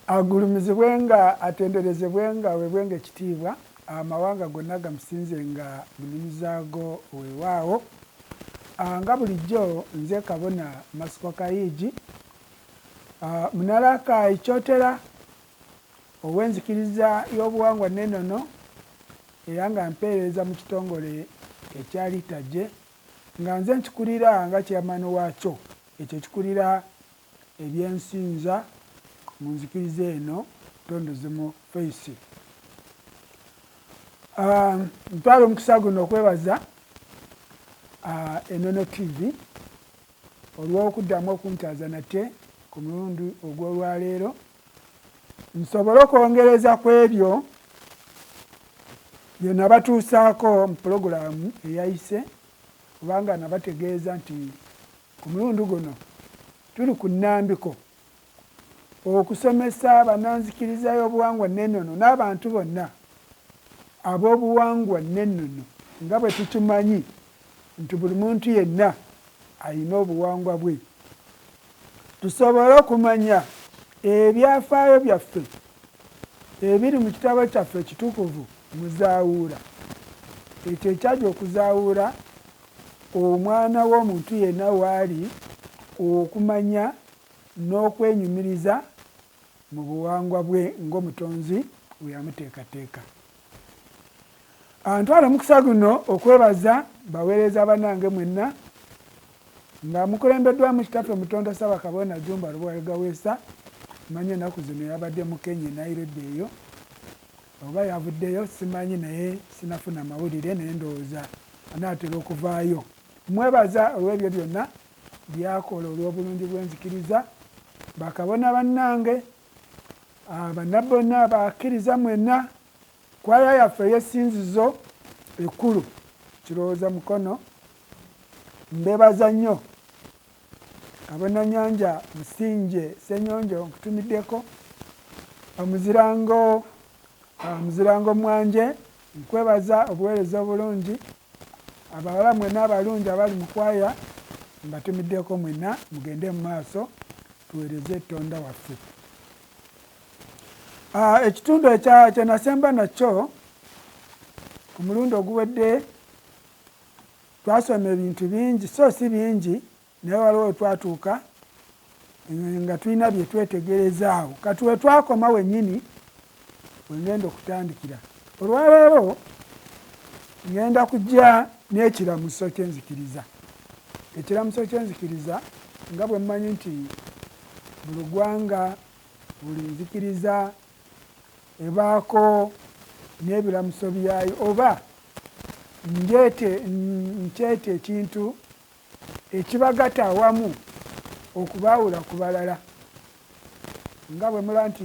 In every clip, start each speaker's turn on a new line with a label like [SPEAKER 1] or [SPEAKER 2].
[SPEAKER 1] Agulumizibwenga, atenderezebwenga, aweebwenga ekitiibwa, amawanga gonna gamusinzenga mu nnimi zaago. Weewaawo. Nga bulijjo nze Kabona Masiko Kayiigi, Munalaka Kyotera ow'enzikiriza y'obuwangwa n'ennono, era nga mpeereza mu kitongole ekya Liturgy, nga nze nkikulira nga chairman waakyo, ekyo ekikulira ebyensinza mu nzikiriza eno Tondozimu Faith. Ntwala omukisa guno okwebaza Enono TV olw'okuddamu okunkyaza nate ku mulundi ogw'olwaleero nsobole okwongereza ku ebyo bye nabatuusaako mu pulogulaamu eyayise, kubanga nabategeeza nti ku mulundi guno tuli ku nnambiko okusomesa bannanzikiriza y'obuwangwa n'ennono n'abantu bonna ab'obuwangwa n'ennono, nga bwe tukimanyi nti buli muntu yenna alina obuwangwa bwe, tusobole okumanya ebyafaayo byaffe ebiri mu kitabo kyaffe ekitukuvu Muzaawuula, ekyo ekyajja okuzaawuula omwana w'omuntu yenna waali okumanya n'okwenyumiriza mu buwangwa bwe ng'Omutonzi bwe yamuteekateeka. Ntwala omukisa guno okwebaza baweereza bannange mwenna nga mukulembeddwamu Kitaffe Mutonda Ssaabakabona Jjumba Lubowa Gaweesa. Mmanyi ennaku zino yabadde mu Kenya e Nairobi eyo, oba yavuddeyo simanyi, naye sinafuna mawulire, naye ndowooza anaatera okuvaayo. Mwebaza olw'ebyo byonna byakola olw'obulungi bw'enzikiriza. Bakabona bannange, bannabbonna bakkiriza mwenna, kwaya yaffe ey'essinzizo ekkulu Kirowooza Mukono, mbebaza nnyo. Kabona Nyanja Musinje Ssenyonjo nkutumiddeko, Omuzirango Mwanje nkwebaza obuweereza obulungi, abawala mwenna abalungi abali mu kwaya mbatumiddeko mwenna, mugende mu maaso tuweereze Tonda waffe. Ekitundu kye nasemba nakyo ku mulundi oguwedde twasoma ebintu bingi, so si bingi, naye waliwo we twatuuka nga tulina bye twetegerezaawo. Kati we twakoma wennyini we ngenda okutandikira olwaleero. Ngenda kujja n'ekiramuso ky'enzikiriza. Ekiramuso ky'enzikiriza, nga bwe mmanyi nti buli ggwanga, buli nzikiriza ebaako n'ebiramuso byayo, oba njeete nkyete ekintu ekibagatta awamu okubaawula ku balala, nga bwe mulaba nti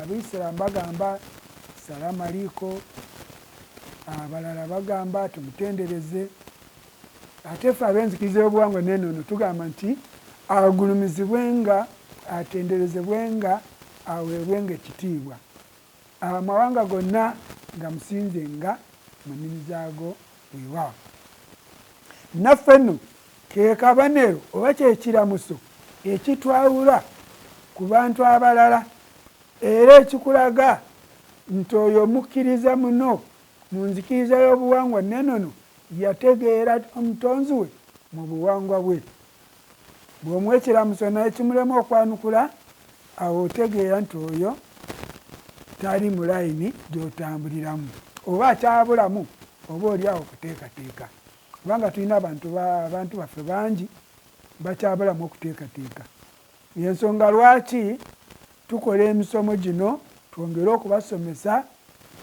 [SPEAKER 1] Abaisiraamu bagamba salaamu aliko, abalala bagamba tumutendereze, ate ffe ab'enzikiriza y'obuwangwa n'ennono tugamba nti agulumizibwenga, atenderezebwenga, aweebwenga ekitiibwa, amawanga gonna gamusinzenga mu nnimi zaago. Weewaawo, naffe nno ke kabonero oba kye kiramuso ekitwawula ku bantu abalala, era ekikulaga nti oyo mukkiriza muno mu nzikiriza y'obuwangwa n'ennono yategeera Omutonzi we mu buwangwa bwe. Bw'omuwa ekiramuso naye kimulema okwanukula, awo otegeera nti oyo tali mu layini gy'otambuliramu, oba akyabulamu oba oli awo okuteekateeka, kubanga tulina abantu baffe bangi bakyabulamu okuteekateeka. Y'ensonga lwaki tukola emisomo gino, twongere okubasomesa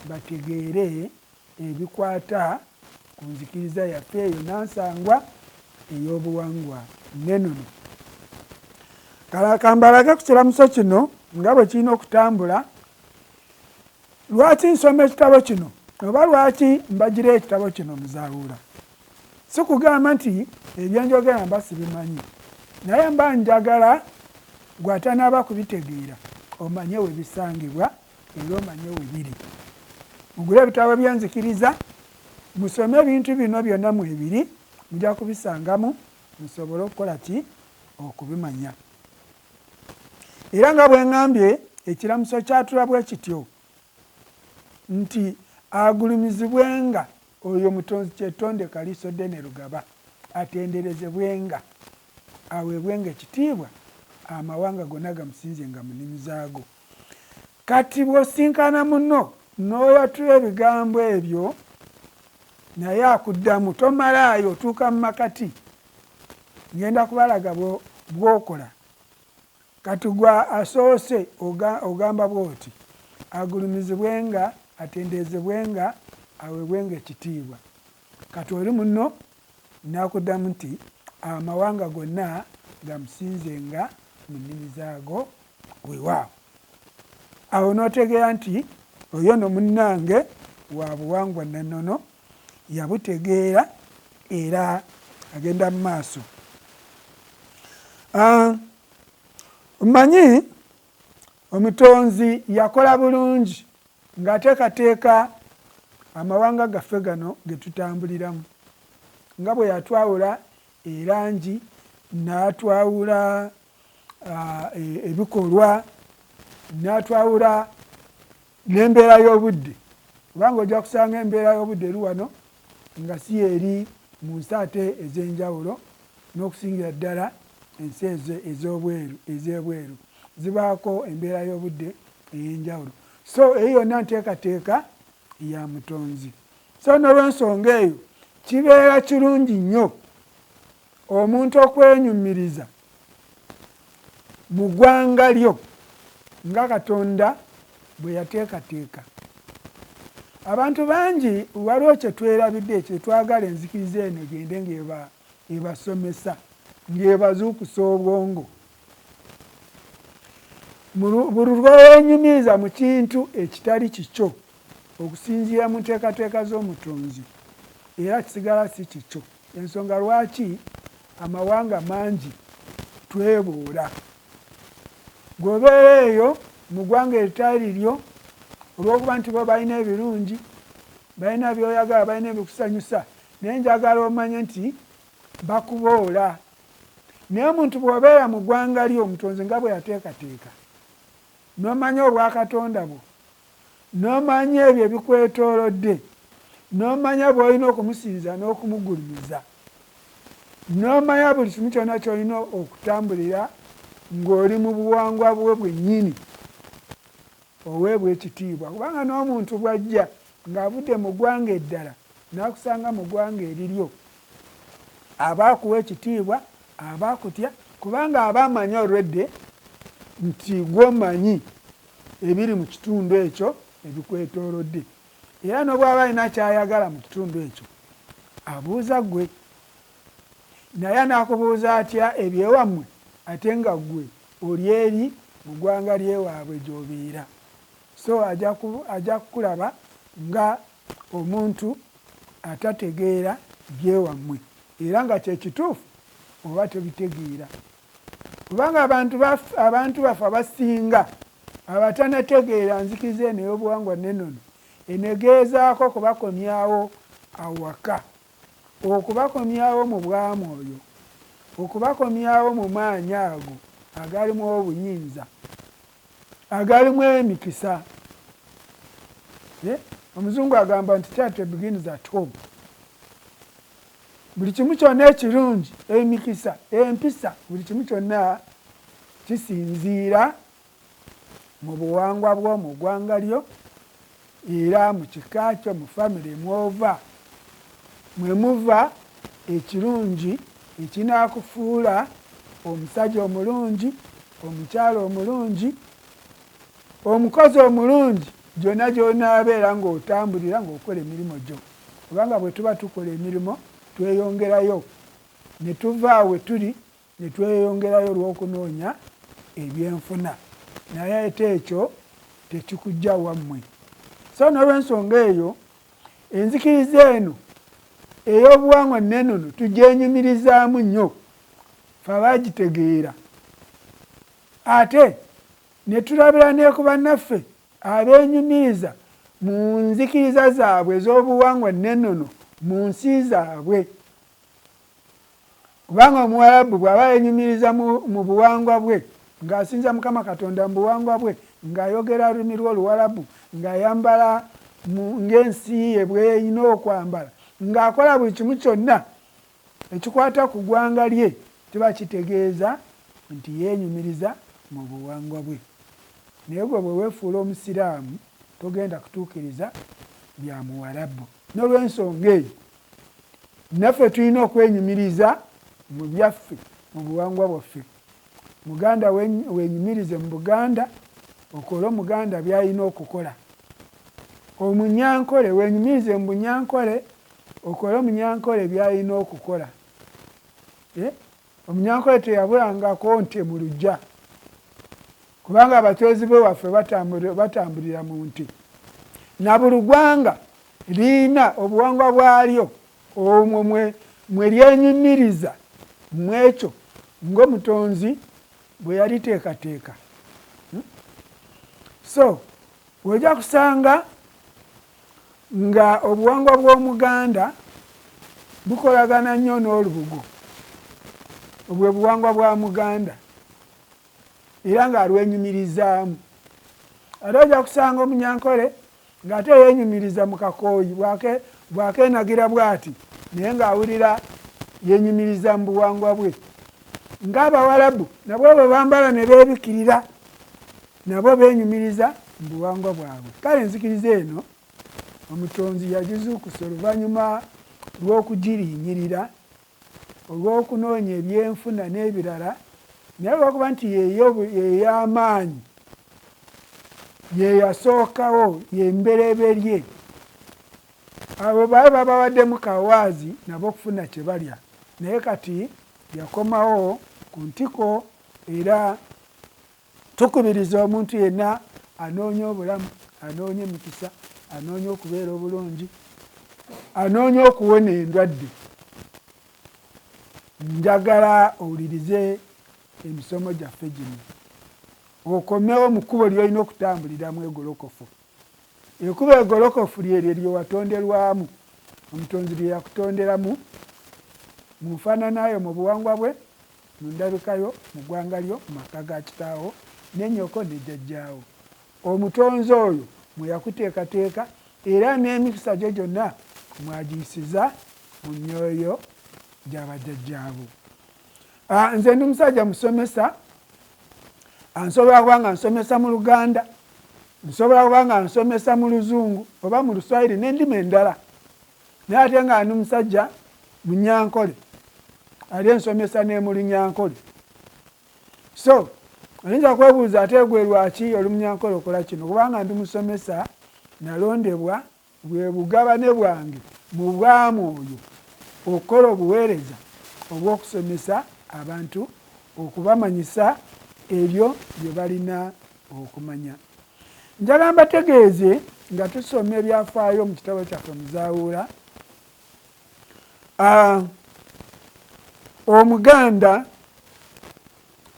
[SPEAKER 1] bategeere ebikwata ku nzikiriza yaffe eyo nansangwa ey'obuwangwa n'ennono. Kambalage ku kiramuso kino nga bwe kirina okutambula. Lwaki nsoma ekitabo kino, oba lwaki mbagira ekitabo kino Muzaawuula? Si kugamba nti ebyenjogera mba sibimanyi, naye mba njagala gwe atanaaba kubitegeera omanye we bisangibwa era omanye we biri. Mugule ebitabo by'enzikiriza, musome ebintu bino byonna mwebiri, mujja kubisangamu musobole okukola ki? Okubimanya. Era nga bwe ŋŋambye, Ekiramuso kyatula bwe kityo nti agulumizibwenga oyo Mutonzi Kyetonde Kaliiso Ddene Lugaba, atenderezebwenga, aweebwenga ekitiibwa, amawanga gonna gamusinzenga mu nnimi zaago. Kati bw'osinkana munno n'oyatula ebigambo ebyo naye akuddamu, tomalaayo otuuka mu makati. Ngenda kubalaga bw'okola. Kati gwa asoose ogamba bw'oti, agulumizibwenga, atenderezebwenga, aweebwenga ekitiibwa. Kati oli munno n'akuddamu nti amawanga gonna gamusinzenga mu nnimi zaago. Weewaawo awo n'otegeera nti oyo no munnange wa buwangwa nannono, yabutegeera era agenda mu maaso. Mmanyi Omutonzi yakola bulungi ng'ateekateeka amawanga gaffe gano ge tutambuliramu, nga bwe yatwawula erangi, n'atwawula ebikolwa, n'atwawula n'embeera y'obudde, kubanga ojja kusanga embeera y'obudde eri wano nga si eri mu nsi ate ez'enjawulo, n'okusingira ddala ensi ezo ez'obweru ez'ebweru zibaako embeera y'obudde ey'enjawulo. So eyo yonna nteekateeka ya Mutonzi. So n'olwensonga eyo kibeera kirungi nnyo omuntu okwenyumiriza mu ggwanga lyo nga Katonda bwe yateekateeka. Abantu bangi waliwo kye twerabidde, kye twagala enzikiriza eno egende ng'ebasomesa, ng'ebazuukusa obwongo. Buli lw'owenyumiriza mu kintu ekitali kikyo okusinziira mu nteekateeka z'Omutonzi, era kisigala si kikyo. Ensonga lwaki amawanga mangi tweboola. Gwobeera eyo mu ggwanga eritali liryo, olw'okuba nti bo balina ebirungi, balina by'oyagala, balina ebikusanyusa, naye njagala omanye nti bakuboola. Naye omuntu bw'obeera mu ggwanga lyo Omutonzi nga bwe yateekateeka, n'omanya obwakatonda bwo, n'omanya ebyo ebikwetoolodde, n'omanya bw'olina okumusinza n'okumugulumiza, n'omanya buli kimu kyonna ky'olina okutambulira ng'oli mu buwangwa bwo bwennyini, oweebwa ekitiibwa. Kubanga n'omuntu bw'ajja ng'avudde mu ggwanga eddala n'akusanga mu ggwanga eriryo, aba akuwa ekitiibwa, aba akutya, kubanga aba amanyi olwedde nti gw'omanyi ebiri mu kitundu ekyo ebikwetoolodde. Era n'obwaba alina ky'ayagala mu kitundu ekyo, abuuza ggwe. Naye anaakubuuza atya ebyewammwe ate nga ggwe oli eri mu ggwanga ly'ewaabwe gy'obeera? So ajja kukulaba nga omuntu atategeera byewammwe, era nga kye kituufu oba tobitegeera. Kubanga abantu baffe abasinga abatanategeera nzikiriza eno ey'obuwangwa n'ennono, enegeezaako okubakomyawo awaka, okubakomyawo mu bwamwoyo, okubakomyawo mu maanyi ago agalimu obuyinza, agalimu emikisa. Omuzungu agamba nti charity begins at home. Buli kimu kyonna ekirungi, emikisa, empisa, buli kimu kyonna kisinziira mu buwangwa bwo, mu ggwanga lyo, era mu kika kyo, mu famire mw'ova, mwe muva ekirungi ekinaakufuula omusajja omulungi, omukyala omulungi, omukozi omulungi, gyonna gy'onaabeera ng'otambulira ng'okola emirimu gyo. Kubanga bwe tuba tukola emirimu tweyongerayo, ne tuva awo we tuli ne tweyongerayo olw'okunoonya ebyenfuna, naye ate ekyo tekikujja wammwe. So n'olwensonga eyo enzikiriza eno ey'obuwangwa n'ennono tugyenyumirizaamu nnyo ffe abaagitegeera, ate ne tulabira ne ku bannaffe abeenyumiriza mu nzikiriza zaabwe ez'obuwangwa n'ennono mu nsi zaabwe. Kubanga Omuwarabu bw'aba yeenyumiriza mu buwangwa bwe, ng'asinza Mukama Katonda mu buwangwa bwe, ng'ayogera lulimi lw'Oluwalabu, ng'ayambala ng'ensi ye bw'erina okwambala, ng'akola buli kimu kyonna ekikwata ku ggwanga lye, kiba kitegeeza nti yeenyumiriza mu buwangwa bwe. Naye gwe bwe weefuula Omusiraamu togenda kutuukiriza bya Muwarabu. N'olw'ensonga eyo naffe tulina okwenyumiriza mu byaffe, mu buwangwa bwaffe. Muganda wenyumirize mu Buganda, okole Omuganda by'alina okukola. Omunyankole wenyumirize mu Bunyankole, okole Omunyankole by'alina okukola. Omunyankole teyabulangako nte mu luggya, kubanga abacwezi be waffe batambulira mu nte. Na buli ggwanga lirina obuwangwa bwalyo omwo mwe lyenyumiriza mu ekyo ng'omutonzi bwe yaliteekateeka. So ojja kusanga nga obuwangwa bw'Omuganda bukolagana nnyo n'olubugo, obwe buwangwa bwa Muganda, era ng'alwenyumirizaamu. Ate ojja kusanga Omunyankole ng'ate yeenyumiriza mu kakooyi, bw'akeenagira bw'ati, naye ng'awulira yeenyumiriza mu buwangwa bwe. Ng'Abawalabu nabo bwe bambala ne beebikirira, nabo beenyumiriza mu buwangwa bwabwe. Kale enzikiriza eno Omutonzi yagizuukusa oluvannyuma lw'okugirinyirira olw'okunoonya ebyenfuna n'ebirala, naye olw'okuba nti y'ey'amaanyi, ye yasookawo, y'embereberye, abo baali babawaddemu kawaazi nabo okufuna kye balya, naye kati yakomawo ku ntiko. Era tukubiriza omuntu yenna anoonya obulamu, anoonya emikisa, anoonya okubeera obulungi, anoonya okuwona endwadde, njagala owulirize emisomo gyaffe gino, okomewo mu kkubo ly'olina okutambuliramu egolokofu. Ekkubo egolokofu lyeryo lye watonderwamu, Omutonzi lye yakutonderamu mu nfaanana yo, mu buwangwa bwe, mu ndabika yo, mu ggwanga lyo, mu maka ga kitaawo ne nnyoko ne jjajjaawo. Omutonzi oyo mwe yakuteekateeka era n'emikisa gyo gyonna mw'agiyisiza mu myoyo gya bajjajjaabo. Nze ndi musajja musomesa, nsobola kuba nga nsomesa mu Luganda, nsobola kuba nga nsomesa mu Luzungu oba mu Luswayiri n'endimi endala, naye ate nga ndi musajja Munyankole, ate nsomesa ne mu Lunyankole. So oyinza kwebuuza ate gwe lwaki oli Munyankole okola kino? Kubanga ndi musomesa, nalondebwa, bwe bugabane bwange mu bwamwoyo okukola obuweereza obw'okusomesa abantu, okubamanyisa ebyo bye balina okumanya. Njagala mbategeeze nga tusoma ebyafaayo mu kitabo kyaffe Muzaawuula, Omuganda,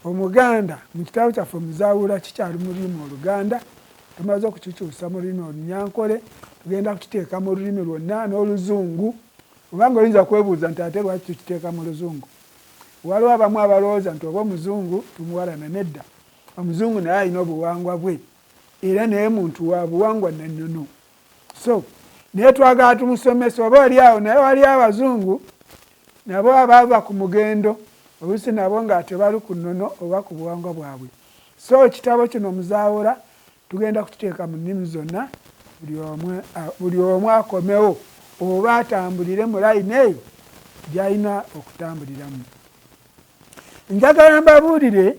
[SPEAKER 1] Omuganda mu kitabo kyaffe Muzaawuula kikyali mu lulimi Oluganda, tumaze okukikyusa mu lulimi Olunyankole, tugenda kukiteeka mu lulimi lwonna n'Oluzungu, kubanga oyinza kwebuuza nti ate lwaki tukiteeka mu Luzungu. Waliwo abamu abalowooza nti oba Omuzungu tumuwalana. Nedda, Omuzungu naye alina obuwangwa bwe, era naye muntu wa buwangwa na nnono. So naye twagala tumusomese oba oli awo, naye waliyo Abazungu nabo abaava ku mugendo oluusi nabo nga tebali ku nnono oba ku buwangwa bwabwe. So ekitabo kino Muzaawula tugenda kukiteeka mu nnimi zonna, buli omu akomewo oba atambulire mu layini eyo gy'alina okutambuliramu. Njagala mbabuulire,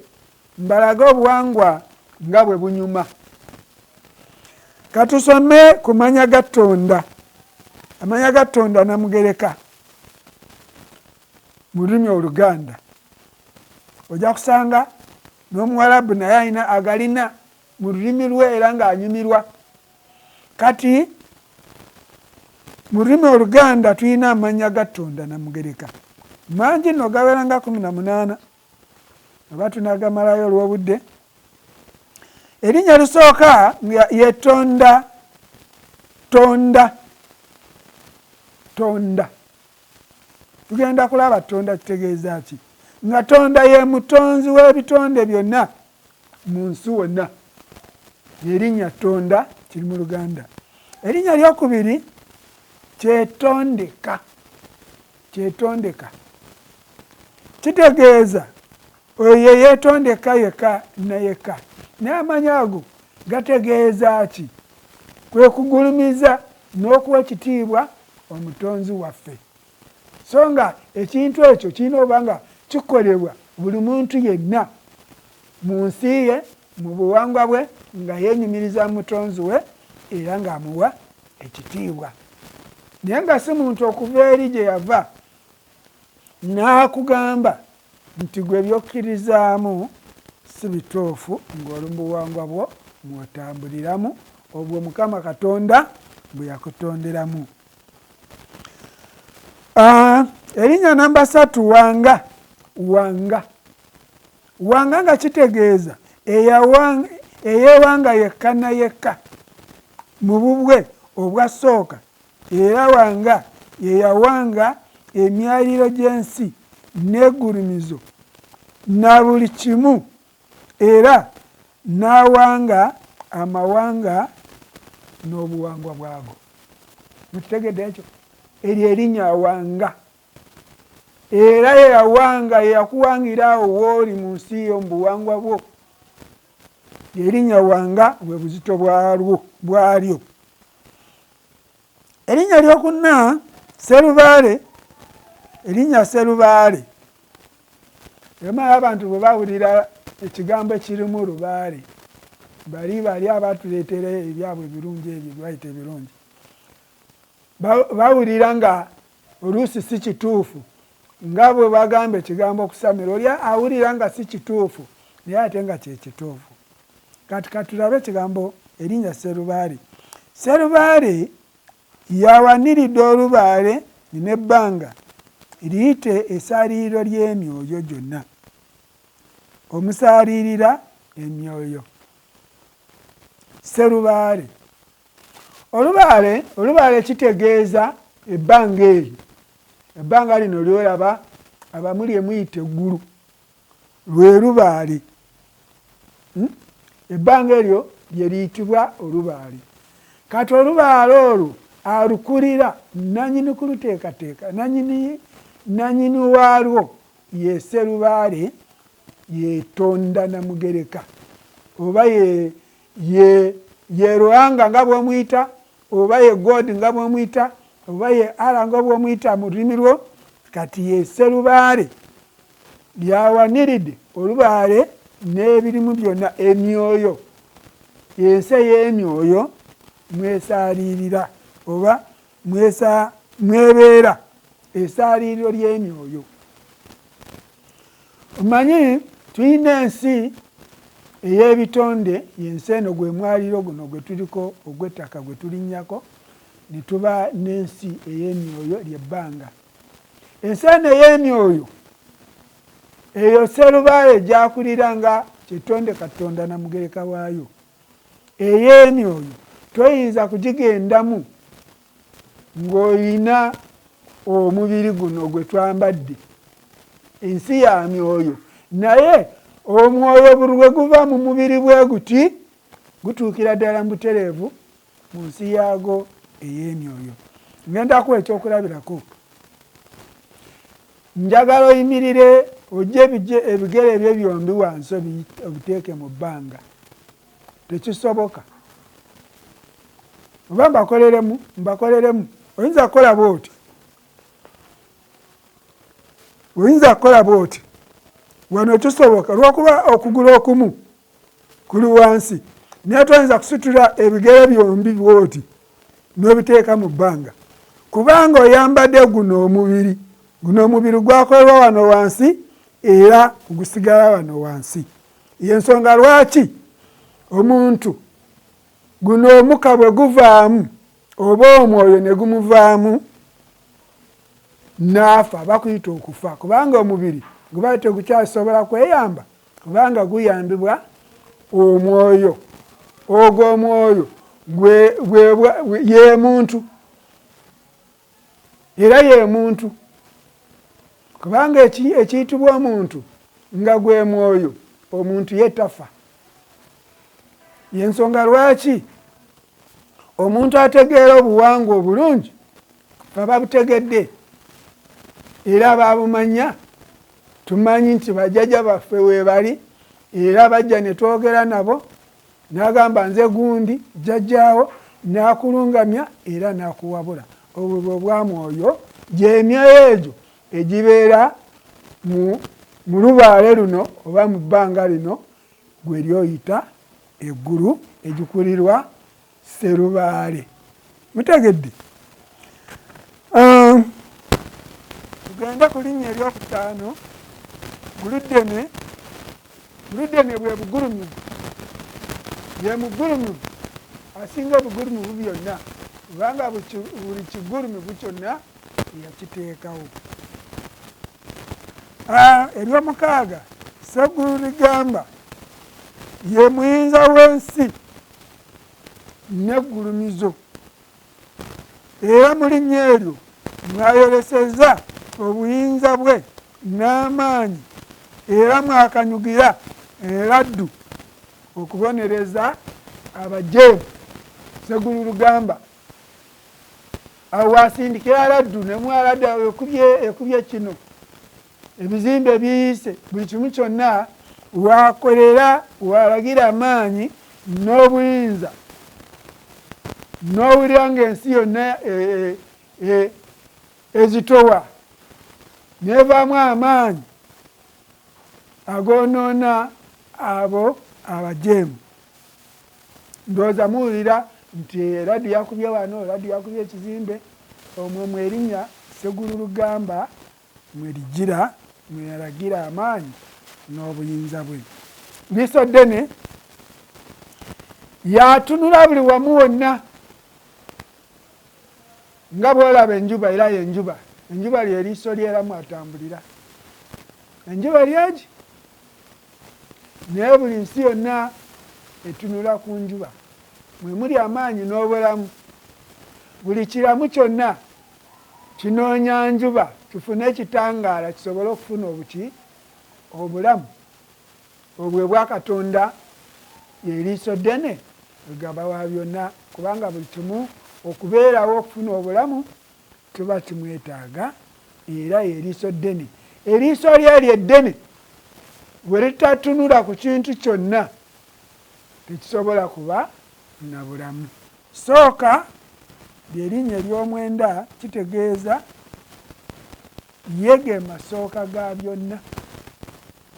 [SPEAKER 1] mbalage obuwangwa nga bwe bunyuma. Katusome ku manya ga Ttonda. Amanya ga Ttonda Namugereka mu lulimi Oluganda. Ojja kusanga n'Omuwarabu naye alina agalina mu lulimi lwe era ng'anyumirwa. Kati mu lulimi Oluganda tulina amannya ga Ttonda Namugereka mangi nno, gabeera nga 18, oba tunagamalayo olw'obudde. Erinnya lisooka ye Tonda. Tonda, Tonda, tugenda kulaba Tonda kitegeeza ki, nga Tonda ye mutonzi w'ebitonde byonna mu nsi wonna. Lyerinnya Ttonda, kiri mu Luganda. Erinnya lyokubiri Kyetondeka. Kyetondeka kitegeeza oyo yeyeetondeka yekka na yekka. Naye amannya ago gategeeza ki? Kwe kugulumiza n'okuwa ekitiibwa Omutonzi waffe. So nga ekintu ekyo kirina oba nga kikolebwa buli muntu yenna mu nsi ye, mu buwangwa bwe, nga yeenyumiriza mu Mutonzi we era ng'amuwa ekitiibwa. Naye nga si muntu okuva eri gye yava n'akugamba nti gwe by'okkirizaamu si bituufu ng'oli mu buwangwa bwo mw'otambuliramu obwo Mukama Katonda bwe yakutonderamu. Erinnya namba 3 Wanga. Wanga. Wanga nga kitegeeza eyewanga yekka na yekka mu bubwe obwa sooka, era Wanga yeyawanga emyaliro gy'ensi n'eggulumizo na buli kimu, era n'awanga amawanga n'obuwangwa bwago. Mukitegedde ekyo? Eryo erinnya Wanga. Era yeyawanga, yeyakuwangira awo wooli mu nsi yo mu buwangwa bwo. Erinnya Wanga bwe buzito bwalwo, bwalyo. Erinnya lyokunna Sserubaale. Erinnya Sserubaale. Ema abantu bwe bawulira ekigambo ekirimu lubaale, bali bali abatuleetera ebyabwe ebirungi ebyo bayita ebirungi, bawulira nga oluusi si kituufu, nga bwe bagamba ekigambo okusamira, oli awulira nga si kituufu naye ate nga kye kituufu. Kati katulabe ekigambo erinnya Sserubaale. Sserubaale yawaniridde olubaale n'ebbanga liyite esaliiro ly'emyoyo gyonna, omusaaliirira emyoyo. Sserubaale. Olubaale, olubaale kitegeeza ebbanga eryo, ebbanga lino ly'olaba abamu lye muyita eggulu, lwe lubaale. Ebbanga eryo lye liyitibwa olubaale. Kati olubaale olwo alukulira nanyini kuluteekateeka, nanyini, nanyini waalwo ye Sserubaale, yetonda Namugereka, oba ye, ye, ye Ruhanga nga bw'omuyita, oba ye God nga bw'omuyita, oba ye Allah nga bw'omuyita mu lulimi lwo. Kati ye Sserubaale lyawaniridde olubaale n'ebirimu byonna, emyoyo, ensi ey'emyoyo mwesaaliirira oba mwebeera esaaliiriro ly'emyoyo. Omanyi tulina ensi ey'ebitonde, y'ensi eno gwe mwaliiro guno gwe tuliko ogw'ettaka gwe tulinnyako, ne tuba n'ensi ey'emyoyo ly'ebbanga. Ensi eno ey'emyoyo eyo Sserubaale gy'akulira nga kyetonde Katonda Namugereka waayo. Ey'emyoyo toyinza kugigendamu ng'olina omubiri guno gwe twambadde. Ensi ya myoyo, naye omwoyo buli lwe guva mu mubiri bwe guti gutuukira ddala mu butereevu mu nsi yaago ey'emyoyo. Ngenda kuwa ekyokulabirako. Njagala oyimirire ojje ebigere ebyo byombi wansi obiteeke mu bbanga. Tekisoboka. Oba mbakoleremu, mbakoleremu. Oyinza kukola bw'oti. Oyinza kukola bw'oti. Wano kisoboka olw'okuba okugulu okumu kuli wansi, naye toyinza kusitula ebigere byombi bw'oti n'obiteeka mu bbanga, kubanga oyambadde guno omubiri. Guno omubiri gwakolebwa wano wansi era gusigala wano wansi. Y'ensonga lwaki omuntu guno omuka bwe guvaamu oba omwoyo ne gumuvaamu n'afa, bakuyita okufa, kubanga omubiri guba tegukyasobola kweyamba, kubanga guyambibwa omwoyo. Ogwo omwoyo ye muntu, era ye muntu, kubanga ekiyitibwa omuntu nga gwe mwoyo, omuntu ye tafa. Yensonga lwaki omuntu ategeera obuwangwa obulungi bababutegedde era babumanya. Tumanyi nti bajjajja baffe weebali era bajja ne twogera nabo, n'agamba nze gundi jjajjaawo, n'akulungamya era n'akuwabula. Obwo bwe bwa mwoyo, gy'emyoyo egyo egibeera mu lubaale luno oba mu bbanga lino gwe lyoyita eggulu, egikulirwa Sserubaale. Mutegedde? Tugende ku linnya eryokutaano, Guluddene. Guluddene bwe bugulumivu, ye mugulumivu asinga obugulumivu byonna, kubanga buli kigulumivu kyonna yakiteekawo. Eryomukaaga, Sseggulu ligamba ye muyinza w'ensi n'eggulumizo, era mu linnya eryo mwayoleseza obuyinza bwe n'amaanyi, era mwakanyugira eraddu okubonereza abajeemu. Sseggulu lugamba awo asindikira laddu nemwaladdu ekubye kino, ebizimbe biyise, buli kimu kyonna wakolera, walagira amaanyi n'obuyinza, n'owulira ng'ensi yonna ezitowa nevaamu amaanyi agoonoona abo abajeemu. Ndowooza muwulira nti laddu yakubye wano, laddu yakubye ekizimbe. Omwo mwerinnya Sseggulu lugamba mwe lijjira, mwe yalagira amaanyi n'obuyinza bwe. Liiso ddene yatunula buli wamu wonna, nga bw'olaba enjuba, era y'enjuba. Enjuba ly'eriiso lyeramu atambulira. Enjuba lyegi, naye buli nsi yonna etunula ku njuba. Mwe muli amaanyi n'obulamu. Buli kiramu kyonna kinoonya njuba kifune ekitangaala kisobole okufuna obuki obulamu. Obwo bwa Katonda y'eriiso ddene ligaba wa byonna, kubanga buli kimu okubeerawo okufuna obulamu kiba kimwetaaga, era y'eriiso ddene. Eriiso lyeryo eddene bwe litatunula ku kintu kyonna tekisobola kuba na bulamu. Sooka ly'erinnya ery'omwenda, kitegeeza ye ge masooka ga byonna.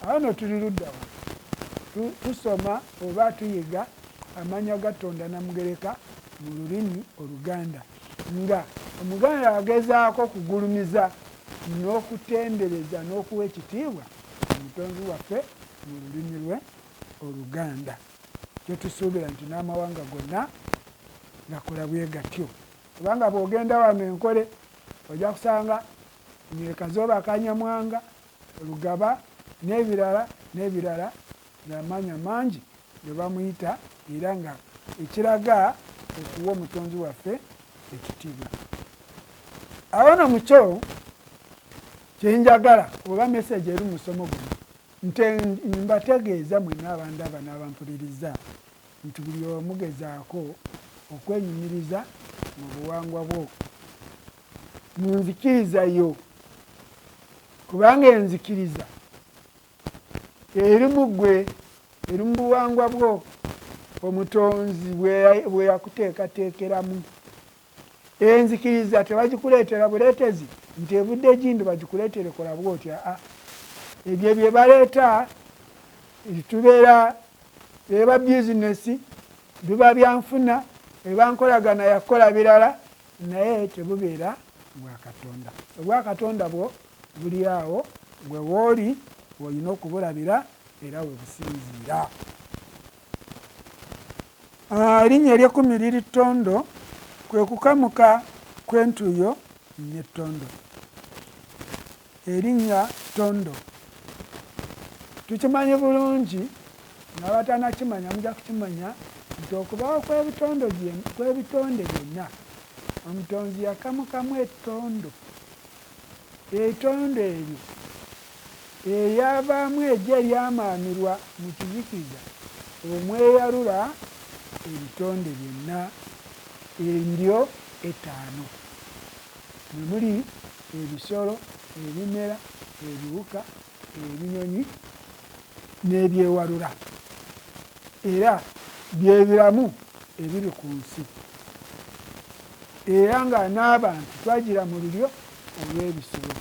[SPEAKER 1] Awo nno tuli ludda wa? Tusoma oba tuyiga amannya ga Tonda Namugereka mu lulimi Oluganda, nga Omuganda agezaako kugulumiza n'okutendereza n'okuwa ekitiibwa Omutonzi waffe mu lulimi lwe Oluganda. Kyetusuubira nti n'amawanga gonna gakola bwe gatyo, kubanga bw'ogenda wano Enkole ojja kusanga Kazooba Kanyamwanga, Lugaba n'ebirala n'ebirala, ng'amaanya mangi ge bamuyita, era nga ekiraga okuwa Omutonzi waffe ekitiibwa. Awo no mukyo kyenjagala oba meseji eri musomo guno, nte mbategeeza mwenna abandaba n'abampuliriza nti buli omu gezaako okwenyumiriza mu buwangwa bwo, mu nzikiriza yo, kubanga enzikiriza eri mu ggwe, eri mu buwangwa bwo Omutonzi bwe yakuteekateekeramu. Enzikiriza tebagikuleetera buleetezi nti evudde gindi bagikuleetere kola bw'otya. Ebyo bye baleeta tubeera eba bizinesi, biba byanfuna, eba nkolagana yakukola birala, naye tebubeera bwa Katonda. Obwa Katonda bwo buli awo gwe wooli olina okubulabira era we businziira. Erinnya ery'ekkumi liri Ttondo, kwe kukamuka kw'entuuyo n'ettondo. Erinnya Ttondo tukimanyi bulungi, n'abatanakimanya mujja kukimanya nti okubaawo kw'ebitonde byonna, Omutonzi yakamukamu ettondo. Ettondo eryo eryavaamu eggi eryamaamirwa mu kizikiza omweyalula ebitonde byonna endyo ettaano mwe muli ebisolo, ebimera, ebiwuka, ebinyonyi n'ebyewalula era bye biramu ebiri ku nsi era nga n'abantu twagira mu lulyo olw'ebisolo.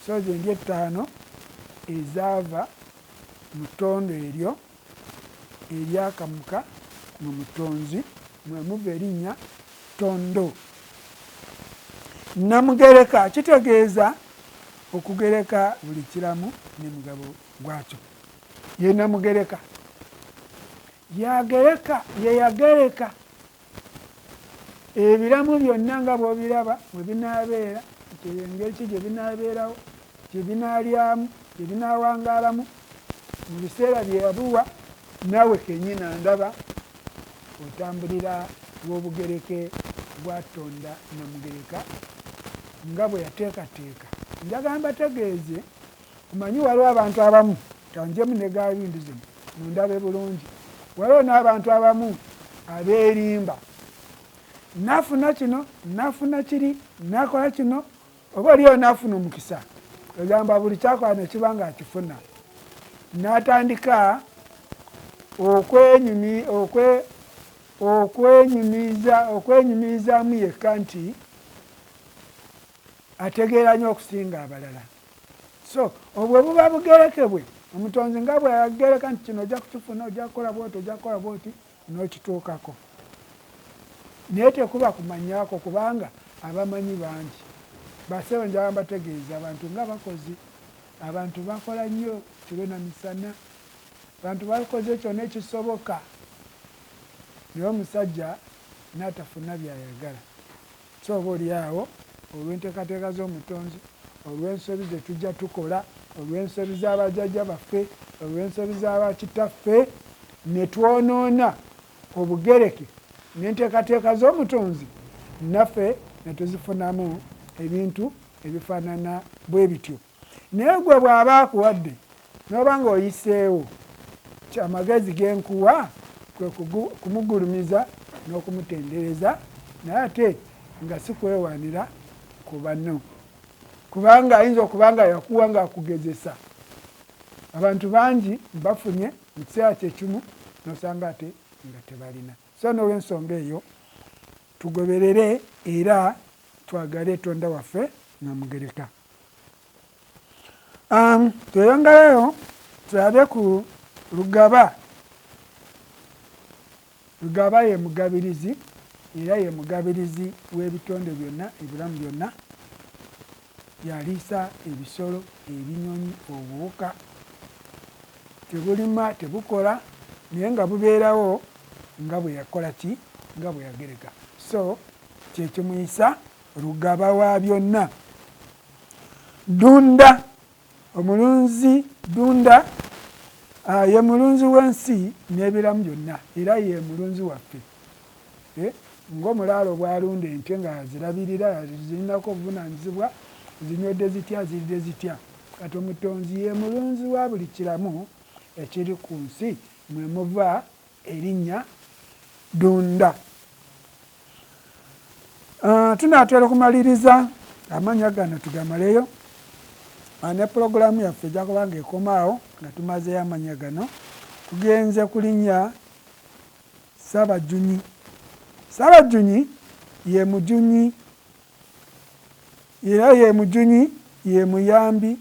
[SPEAKER 1] So ze ndyo ettaano ezaava mu ttondo eryo eryakamuka mu Mutonzi mwe muva erinnya Ttondo. Namugereka kitegeeza okugereka buli kiramu ne mugabo gwakyo. Ye Namugereka yagereka ye yagereka ebiramu byonna nga bw'obiraba bwe binaabeera, engeri ki gye binaabeerawo, kye binaalyamu, kye binaawangaalamu mu biseera bye yabiwa, naawe kennyini andaba otambulira w'obugereke bwa Ttonda Namugereka nga bwe yateekateeka. Njagala mbategeeze, omanyi waliwo abantu abamu, kanjemu ne gaalubindi zino mundabe bulungi, waliwo n'abantu abamu abeerimba, nafuna kino, nafuna kiri, nakola kino, oba oliyo nafuna omukisa, ogamba buli kyakola ne kiba ng'akifuna, n'atandika okwenyumirizaamu yekka nti ategeera nnyo okusinga abalala. So obwo buba bugereke bwe Omutonzi nga bwe yagereka nti kino ojja kukifuna, ojja kukola bw'oti, ojja kukola bw'oti, n'okituukako. Naye tekuba kumanyaako kubanga abamanyi bangi. Bassebo njagala mbategeeze abantu nga bakozi, abantu bakola nnyo kiro na misana, abantu bakoze kyonna ekisoboka naye omusajja n'atafuna by'ayagala. So oba oli awo olw'enteekateeka z'Omutonzi, olw'ensobi ze tujja tukola, olw'ensobi za bajjajja baffe, olw'ensobi za bakitaffe, ne twonoona obugereke n'enteekateeka z'Omutonzi, naffe ne tuzifunamu ebintu ebifaanana bwe bityo. Naye gwe bw'aba akuwadde n'oba ng'oyiseewo, amagezi ge nkuwa kwe kumugulumiza n'okumutendereza, naye ate nga si kwewaanira ku banno, kubanga ayinza okuba nga yakuwa ng'akugezesa. Abantu bangi bafunye mu kiseera kye kimu n'osanga ate nga tebalina. So n'olw'ensonga eyo tugoberere era twagale Tonda waffe Namugereka. Tweyongerayo tulabe ku Lugaba. Lugaba ye mugabirizi era ye mugabirizi w'ebitonde byonna, ebiramu byonna. Yaliisa ebisolo, ebinyonyi, obuwuka. Tebulima, tebukola, naye nga bubeerawo nga bwe yakola ki? Nga bwe yagereka. So kye kimuyisa Lugaba wa byonna. Ddunda, omulunzi Ddunda ye mulunzi w'ensi n'ebiramu byonna era ye mulunzi waffe. Ng'omulaalo bw'alunda ente ng'azirabirira, zirinako obuvunaanyizibwa, zinywedde zitya, ziridde zitya. Kati Omutonzi ye mulunzi wa buli kiramu ekiri ku nsi mwe muva erinnya Ddunda. Tunaatera okumaliriza amannya gano tugamaleyo, ne pulogulaamu yaffe ejja kuba ng'ekoma awo nga tumazeeyo amannya gano. Tugenze ku linnya Ssaabajjunyi. Ssaabajjunyi ye mujunyi era ye mujunyi ye muyambi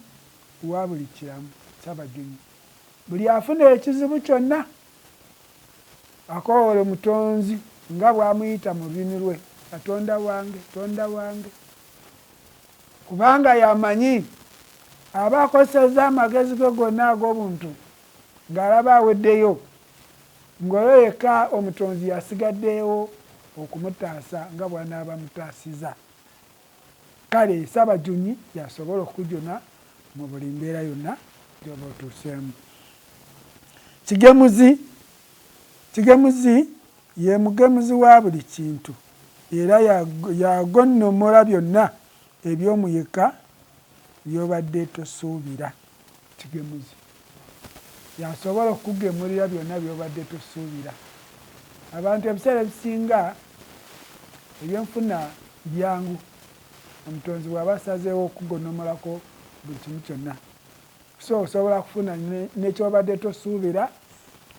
[SPEAKER 1] wa buli kiramu. Ssaabajjunyi buli afuna ekizibu kyonna akoowoola Omutonzi nga bw'amuyita mu lulimi lwe, Katonda wange, Tonda wange, kubanga y'amanyi. Aba akozesezza amagezi ge gonna ag'obuntu ng'alaba aweddeyo, ng'oyo yekka Omutonzi y'asigaddewo okumutaasa nga bw'anaaba amutaasizza. Kale Ssabajunyi y'asobola okukujuna mu buli mbeera yonna gy'oba otuuseemu. Kigemuzi, Kigemuzi ye mugemuzi wa buli kintu era y'agonnomola byonna eby'omuyeka by'obadde tosuubira. Kigemuzi y'asobola okukugemulira byonna by'obadde tosuubira. Abantu ebiseera ebisinga ebyenfuna byangu, omutonzi bw'aba asazeewo okugonomolako buli kimu kyonna, so osobola kufuna nekyobadde tosuubira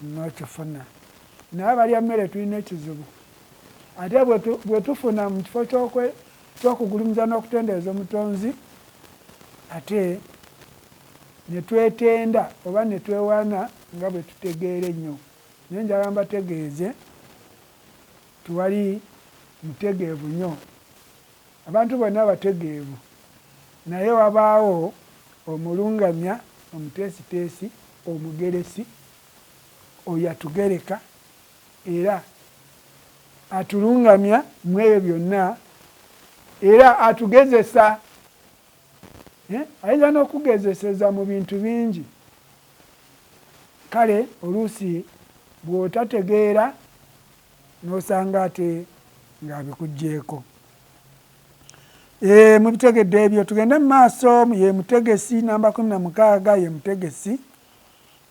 [SPEAKER 1] n'okifuna. Naye abalya mmere tulina ekizibu, ate bwe tufuna mu kifo ky'okugulumiza n'okutendereza omutonzi, ate ne twetenda oba ne twewaana nga bwe tutegeera ennyo. Naye njagala mbategeeze tewali mutegeevu nnyo, abantu bonna bategeevu, naye wabaawo omulungamya, omuteesiteesi, omugeresi, oyo atugereka era atulungamya mu ebyo byonna, era atugezesa. Ayinza n'okugezeseza mu bintu bingi. Kale oluusi bw'otategeera n'osanga ate ng'abikuggyeeko. Mubitegedde ebyo, tugende mu maaso. Ye mutegesi namba 16, ye mutegesi,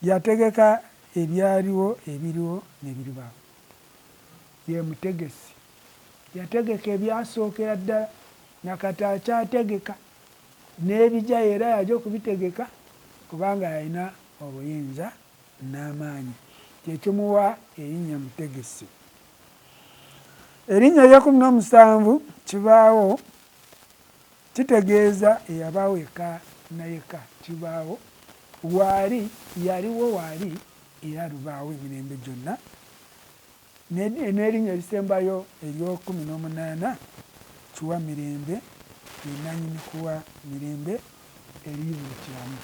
[SPEAKER 1] yategeka ebyaliwo, ebiriwo n'ebiribaawo. Ye mutegesi, yategeka ebyasookera ddala, nakati akyategeka n'ebijja, era yaja okubitegeka kubanga yalina obuyinza n'amaanyi, kyekimuwa erinnya mutegesi. Erinnya ery'e17 kibaawo, kitegeeza eyabaawo yekka na yekka. Kibaawo waali, yaliwo waali, era lubaawo emirembe gyonna. N'erinnya erisembayo ery'e18 kiwa mirembe, ye nannyini kuwa mirembe eri buli kiramu.